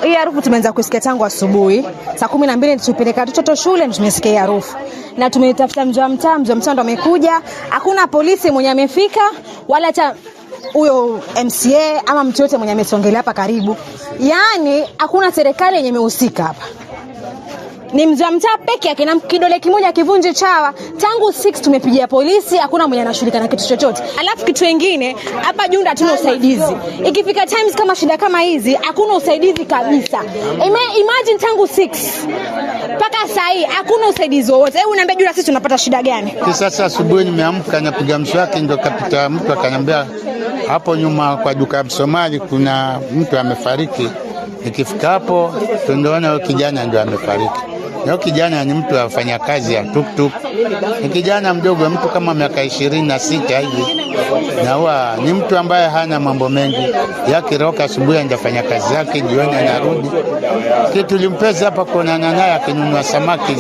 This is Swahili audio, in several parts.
Hii harufu tumeanza kusikia tangu asubuhi saa 12, tupeleka watoto shule, ndio tumesikia hii harufu, na tumetafuta mzee wa mtaa, mzee wa mtaa ndo amekuja. Hakuna polisi mwenye amefika wala hata huyo MCA ama mtu yote mwenye amesongelea hapa karibu. Yaani hakuna serikali yenye imehusika hapa, ni mzee wa mtaa peke yake na kidole kimoja kivunje chawa. Tangu 6 tumepigia polisi, hakuna mwenye anashughulika na kitu chochote. Alafu kitu kingine hapa Junda hatuna usaidizi. Ikifika times kama shida kama hizi, hakuna usaidizi kabisa. Imagine tangu 6 mpaka saa hii hakuna usaidizi wowote. Hebu niambie Junda, sisi tunapata shida gani? Sasa asubuhi nimeamka napiga mswaki, ndio kapita mtu akaniambia hapo nyuma kwa duka ya Msomali kuna mtu amefariki. Nikifika hapo tundoona huyo kijana ndio amefariki. Na huyo kijana ni mtu afanya kazi ya tuktuk, ni kijana mdogo, mtu kama miaka 26 hivi, na huwa ni mtu ambaye hana mambo mengi yakiroka. Asubuhi anafanya kazi yake, jioni anarudi. Kitu limpeza hapa kuonana naye akinunua samaki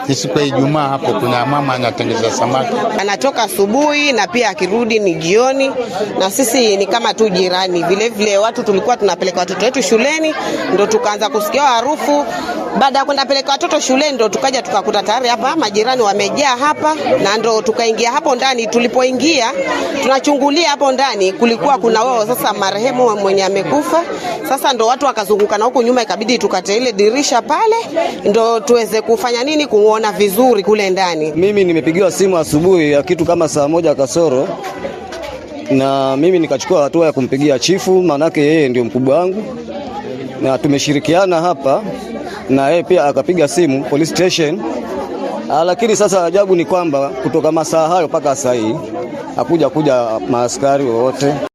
ni siku ya Ijumaa. Hapo kuna mama anatengeza samaki. Anatoka asubuhi na pia akirudi ni jioni, na sisi ni kama tu jirani vile vile. Watu tulikuwa tunapeleka watoto wetu shuleni, ndo tukaanza kusikia harufu. Baada ya kwenda peleka watoto shuleni, ndo tukaja tukakuta tayari hapa majirani wamejaa hapa, na ndo tukaingia hapo ndani. Tulipoingia tunachungulia hapo ndani, kulikuwa kuna wao sasa marehemu mwenye amekufa. Sasa ndo watu wakazunguka na huku nyuma, ikabidi tukate ile dirisha pale, ndo tuweze kufanya nini, kuona vizuri kule ndani. Mimi nimepigiwa simu asubuhi ya kitu kama saa moja kasoro, na mimi nikachukua hatua ya kumpigia chifu, maanake yeye ndio mkubwa wangu, na tumeshirikiana hapa na yeye pia akapiga simu police station. Lakini sasa ajabu ni kwamba kutoka masaa hayo mpaka saa hii hakuja kuja maaskari wowote.